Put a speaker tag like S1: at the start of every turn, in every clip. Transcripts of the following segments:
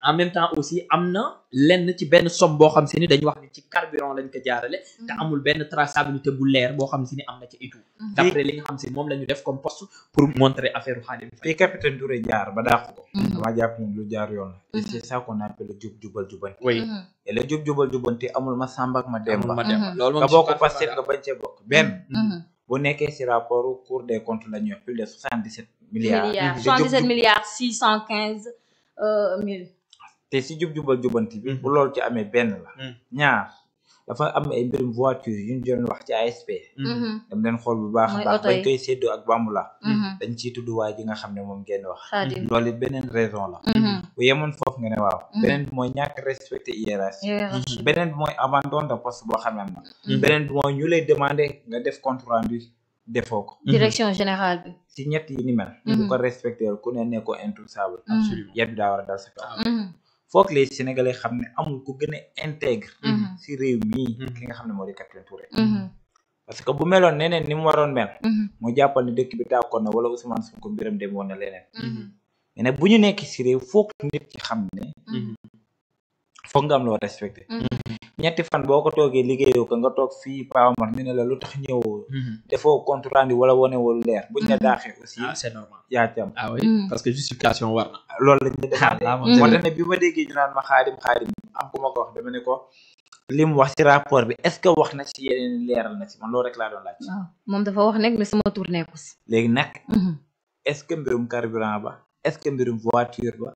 S1: en même temps aussi am na lenn ci benn somme boo xam si ni dañu wax ni ci carburant lañ ko jaarale te amul benn traçabilité bu leer boo xam si ni am na ci itu d'après li nga xam si moom la ñu def comme poste pour montrer affaire Khadim Faye
S2: fii capitaine Touré jaar ba dàq ko dama jàpp ne lu jaar yoon la et c'est ça qu'on appelle le jub-jubal jubanti
S1: oui
S2: et le jub-jubal jubanti amul ma Samba ak ma Demba
S1: loolu
S2: nga
S1: moom
S2: bokk Pastef nga bañ cee bokk benn bu nekkee ci rapport Cour des comptes la ñu wax plus de 77 milliards
S3: 77 milliards 615 mille
S2: te si jub-jubal jubanti bi bu loolu ci amee benn la ñaar dafa am ay mbirum voiture yu ñu doon wax ci ASP dem leen xool bu baax a baax bañ koy séddoo ak Bambula dañ ciy tudd waay ji nga xam ne moom ngeen wax loolu it beneen raison la bu yemoon foofu nga ne waaw beneen bi mooy ñàkk respecté hiérarchie beneen bi mooy abandon de poste boo xam ne am na beneen bi mooy ñu lay demander nga def compte rendu defoo ko
S3: direction générale bi
S2: si ñett yi ni mel bu ko respecté ku ne ne ko intouchable absolument yat bi daa war a dal sa kaw foog les Sénégalais xam ne amul ku gën a intègre si réew mii ki nga xam ne moo di capitaine Touré parce que bu meloon neneen ni mu waroon mel mu jàppal ni dëkk bi tàkkoon na wala Ousmane Sonko mbiram dem woon na leneen mais nag bu ñu nekk si réew foog nit ki xam ne foog nga am loo respecté ñetti fan boo ko toogee liggéeyoo ko nga toog fii Pa Omar ñu ne la lu tax ñëwoo defoo compte rendu wala wane wala leer buñ la daaxee aussi
S1: c'est normal
S2: yaa ci am
S1: ah oui parce que justification war na
S2: loolu lañ ñu demandé moo tax ne bi ma déggee ñu naan ma xaadim am ku ma ko wax dama ne ko li mu wax ci rapport bi est-ce que wax na ci yeneen leeral na ci man loolu rek laa doon laaj
S3: waaw moom dafa wax nekk mais sama tour nekku si
S2: léegi nag est-ce que mbirum carburant ba est-ce que mbirum voiture ba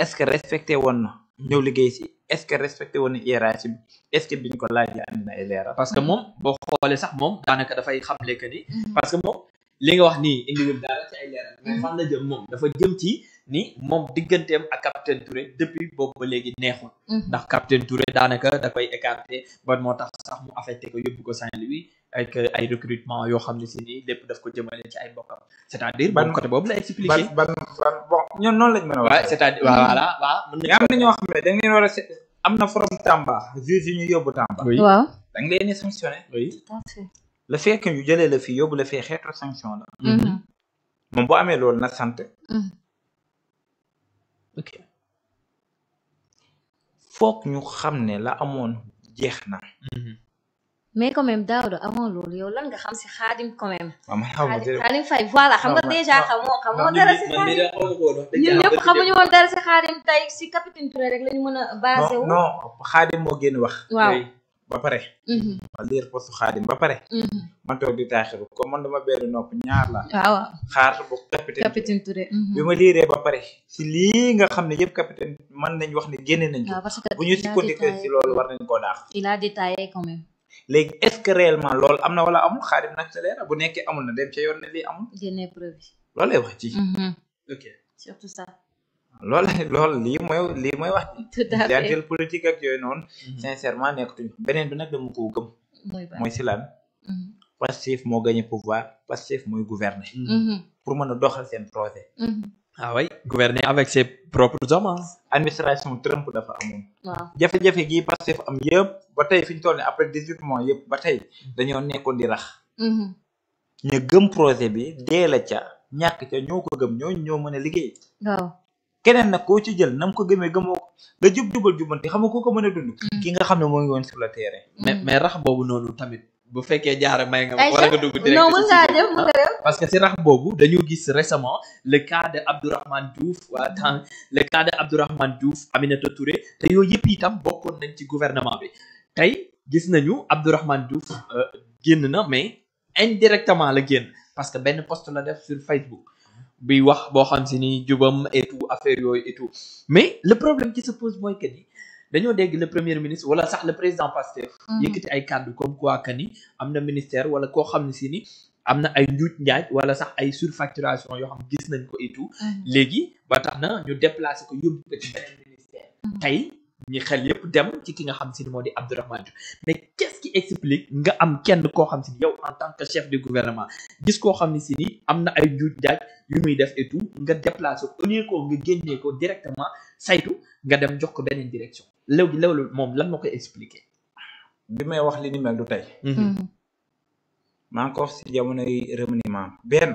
S2: est-ce que respecté woon na ñëw liggéey si est-ce que respecté woon na hiérarchie bi est-ce que biñ ko laajee andi na ay leeral
S1: parce que moom boo xoolee sax moom daanaka dafay xamle que ni parce que moom li nga wax nii indiwul dara ci ay leeral mais fan la jëm moom dafa jëm ci ni moom digganteem ak capitaine Touré depuis boobu ba léegi neexul ndax capitaine Touré daanaka da koy écarté ba moo tax sax mu affecté ko yóbbu ko Saint-Louis avec ay recrutement yoo xam ne si nii lépp daf ko jëmale ci ay bokkam c'est-à-dire ban côté boobu la expliqué
S2: ban bon ñoom noonu lañ mën a wax
S1: c'est-à-dire voilà waaw mën
S2: am na ñoo xam ne da ngeen war a am na forom Tamba juge yi ñu yóbbu Tamba
S3: waaw
S2: da nga leen di sanctionné
S1: oui
S3: tout à fait
S2: le fait que ñu jëlee la fii yóbbu la fii xeetu sanction la moom boo amee loolu na sant
S1: ok
S2: foog ñu xam ne la amoon jeex na
S3: mais quand même Daouda avant loolu yow lan nga xam si Khadim quand même
S2: waaw man xaw ma
S3: Khadim Faye voilà xam nga déjà xamoo dara si Khadim ñun ñëpp xamuñu woon dara si Khadim tey si capitaine Touré rek lañu mën a basé wu
S2: non Khadim moo génn wax
S3: waaw
S2: ba pare ma liir postu Khadim ba pare man toog di taaxiru comme man dama benn nopp ñaar la
S3: waaw
S2: xaar bu capitaine
S3: Touré
S2: bi ma liiree ba pare si lii nga xam ne yëpp capitaine mën nañ wax ne génne nañ ko bu ñu sukkandiku si loolu war nañ koo daax
S3: il a détaillé quand même
S2: léegi est-ce que réellement loolu am na wala amul Khadim nag sa leer bu nekkee amul na dem ca yoon ne lii amul
S3: génne preuve
S2: loolu lay wax ci
S1: ok
S3: surtout ça
S2: loolu lii mooy wax
S3: tout à fait
S2: clientèle politique ak yooyu noonu sincèrement nekkatuñu beneen bi nag dama koo gëm mooy si lan Pastef moo gagné pouvoir Pastef mooy gouverner pour mën a doxal seen projet
S1: ah oui gouverner avec ses propres hommes
S2: administration Trump dafa amoon
S3: waaw
S2: jafe-jafe gii Pastef am yëpp ba tey fi ñu toll ne après 18 mois yëpp ba tey dañoo nekkoon di rax ñu gëm projet bi dee la ca ñàkk ca ñoo ko gëm ñoo mën a liggéey
S3: waaw
S2: keneen nag koo ci jël na mu ko gëmee gëmoo ko nga jubal jubanti xam nga koo ko mën a dund ki nga xam ne moo ngi woon sur le terrain
S1: mais rax boobu noonu tamit bu fekkee jaara may nga war nga dugg direct
S3: non mën ngaa dem
S1: parce que si rax boobu dañu gis récemment le cas de Abdourahmane Diouf le cas de Abdourahmane Diouf Aminata Touré te yooyu yëpp itam bokkoon nañ ci gouvernement bi tey gis nañu Abdourahmane Diouf génn na mais indirectement la génn parce que benn post la def sur Facebook bi wax boo xam si ni jubam et tout affaire yooyu et tout mais le problème qui se pose mooy que ni dañoo dégg le premier ministre wala sax le président Pastef yëkkati ay kàddu comme quoi que ni am na ministère wala koo xam ne si ni am na ay njuuj njaaj wala sax ay surfacturation yoo xam gis nañ ko et tout léegi ba tax na ñu déplacé ko yóbbu ko ci beneen ministère tey ñi xel yëpp dem ci ki nga xam si ni moo di Abdourahmane Diouf mais qu'est-ce qui explique nga am kenn koo xam si ni yow en tant que chef du gouvernement gis koo xam ne si ni am na ay njuuj njaaj yu muy def et tout nga déplacé ko au lieu ko nga génnee ko directement saytu nga dem jox ko beneen direction léegi loolu moom lan moo koy expliquer
S2: bi may wax li ni mel du tey maa ngi ko wax si jamonoy remaniement benn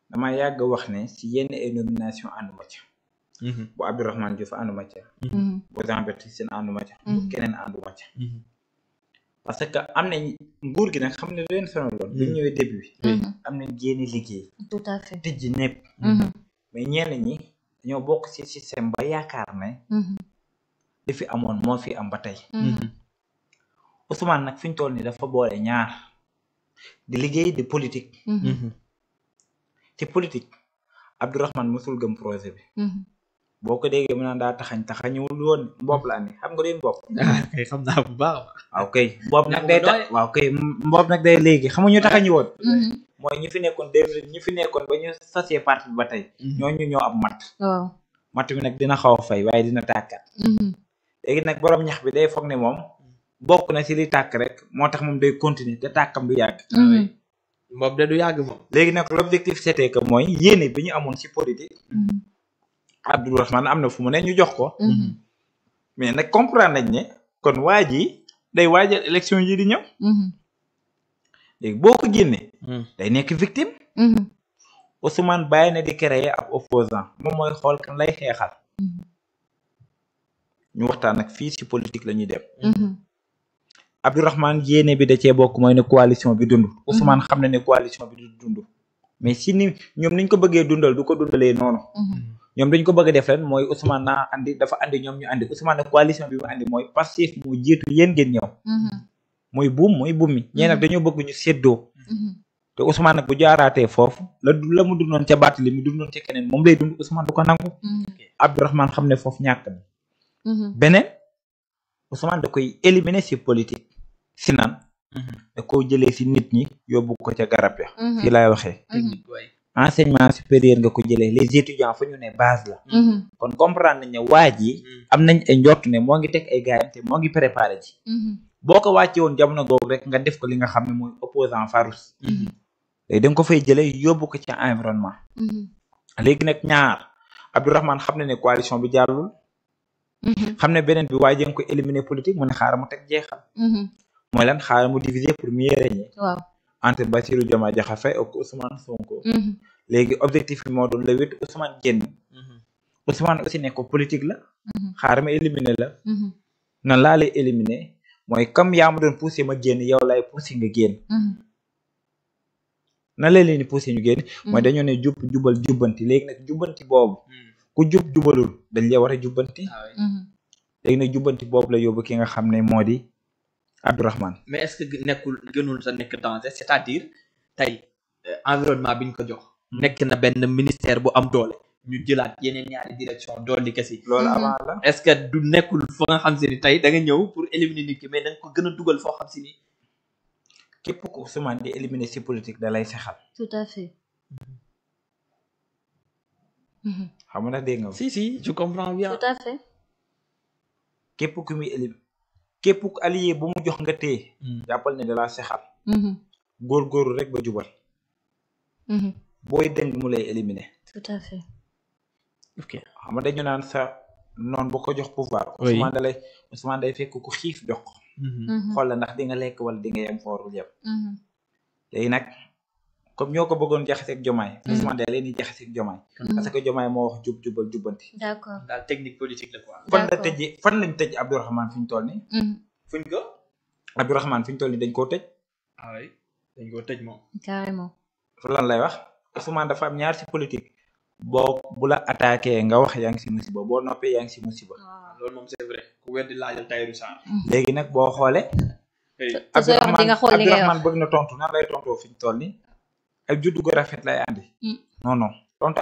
S2: dama yàgg wax ne si yenn ay nomination ànduma ci bu Abdourahmane Diouf ànduma ca bu Jean Baptiste Tine ànduma ca bu keneen ànduma ca parce que am nañ nguur gi nag xam ne leen sonaloon bi ñëwee début bi am nañ génne liggéey
S3: tout à fait
S2: tëj népp mais ñenn ñi dañoo bokk ci système ba yaakaar ne li fi amoon moo fi am ba tey Ousmane nag fi ñu toll nii dafa boole ñaar di liggéey di politique ci politique Abdourahmane mosul gëm projet bi boo ko déggee mu naan daa taxañul woon mbopp la andi xam nga leen mbopp
S1: kay xam naa bu baax
S2: waaw kay mbopp nag day waaw kay mbopp nag day léegi xam nga ñu taxañu woon mooy ñi fi nekkoon ba ñu sasee parti bi ba tey ñooñu ñoo am matt bi nag dina xaw a fay waaye dina tàkkat léegi nag borom ñax bi day foog ne moom bokk na ci li tàkk rek moo tax moom day continuer te tàkkam du yàgg
S1: moom de du yàgg moom
S2: léegi nag l'objectif c'était que mooy yéene bi ñu amoon ci politique Abdourahmane am na fu mu ne ñu jox ko mais nag comprendre nañ ne kon waa ji day waajal élection yi di ñëw léegi boo ko génnee day nekk victime Ousmane bàyyi na di créer ab opposant moom mooy xool kan lay xeexal ñu waxtaan nag fii ci politique la ñuy dem Abdourahmane yéene bi da cee bokk mooy ne coalition bi dund Ousmane xam na ne coalition bi du dund mais si ni ñoom niñ ko bëggee dundal du ko dundalee noonu ñoom dañ ko bëgg a def ren mooy Ousmane naa andi dafa andi ñoom ñu andi Ousmane ne coalition bi mu andi mooy Pastef moo jiitu yéen ngeen ñëw mooy buum mi ñee nag dañoo bëgg ñu séddoo te Ousmane nag bu jaaraatee foofu la mu dundoon ca Barthélémy mi dundoon ca keneen moom lay dund Ousmane du ko nangu Abdourahmane xam ne foofu ñàkk na beneen Ousmane da koy éliminer ci politique si naan da koo jëlee ci nit ñi yóbbu ko ca garab ya fii laay waxee enseignement supérieur nga ko jëlee les étudiants fa ñu ne base la kon comprendre nañ ne waaj yi am nañ ay njort ne moo ngi teg ay gaayam te moo ngi préparé ji boo ko wàcce woon jamono googu rek nga def ko li nga xam ne mooy opposant farouche léegi da nga ko fay jëlee yóbbu ko ca environnement léegi nag ñaar Abdourahmane xam ne ne coalition bi jàllul xam ne beneen bi waaye jën ko éliminer politique mu ne xaaral mu teg jeexal mooy lan xaaral mu diviser pour mieux régner entre Bassirou Diomaye Diakhar Faye ak Ousmane Sonko léegi objectif bi moo doon le 8 Ousmane génn Ousmane aussi ne ko politique la xaaral ma éliminer la nan laa lay éliminer mooy comme yaa ma doon poussé ma génn yow lay poussé nga génn nan lay leen di poussé ñu génn mooy dañoo ne jubal jubbanti léegi nag jubbanti boobu ku jubalul dañ lay war a jubbanti léegi nag jubbanti boobu la yóbbu ki nga xam ne moo di Abdourahmane
S1: mais est-ce que gënul sa nekk danger c'est-à-dire tey environnement bi ñu ko jox nekk na benn ministère bu am doole ñu jëlaat yeneen ñaari direction dolli kese
S2: loolu avant la
S1: est-ce que du nekkul foo nga xam si ni tey da nga ñëw pour éliminer nit ki mais da nga ko gën a dugal foo xam si ni
S2: képp ko Ousmane di éliminer ci politique da lay sexal
S3: tout à fait
S2: xam nga dégg nga
S1: si je comprends bien
S3: tout à fait
S2: képp ku muy képp ku allié bu mu jox nga téye jàppal ne da laa sexal góorgóorlu rek ba jubal booy dëng mu lay éliminer
S3: tout à fait
S1: ok
S2: xam nga dañu naan sa noonu boo ko jox pouvoir Ousmane day fekk ku xiif jox ko xool la ndax di nga lekk wala di nga yem foorul yem léegi nag comme ñoo ko bëggoon jaxaseeg Diomaye Ousmane day leen di jaxaseeg Diomaye parce que Diomaye moo wax jubal jubbanti
S3: d'accord
S1: daal technique politique la quoi
S2: fan lañ tëj Abdourahmane fi ñu toll nii
S1: fuñ ko
S2: Abdourahmane fi ñu toll nii dañ koo tëj
S1: oui dañ koo tëj moom
S3: carrément
S2: lan lay wax Ousmane dafa am ñaar ci politique boo bu la attaqué nga wax yaa ngi ci musiba boo noppee yaa ngi ci musiba
S1: loolu moom c'est vrai ku weddi laajal Tahirou Sarr
S2: léegi nag boo xoolee Abdourahmane bëgg na tontu nan lay tontoo fi ñu toll nii ak juddu gu rafet lay andi non tontu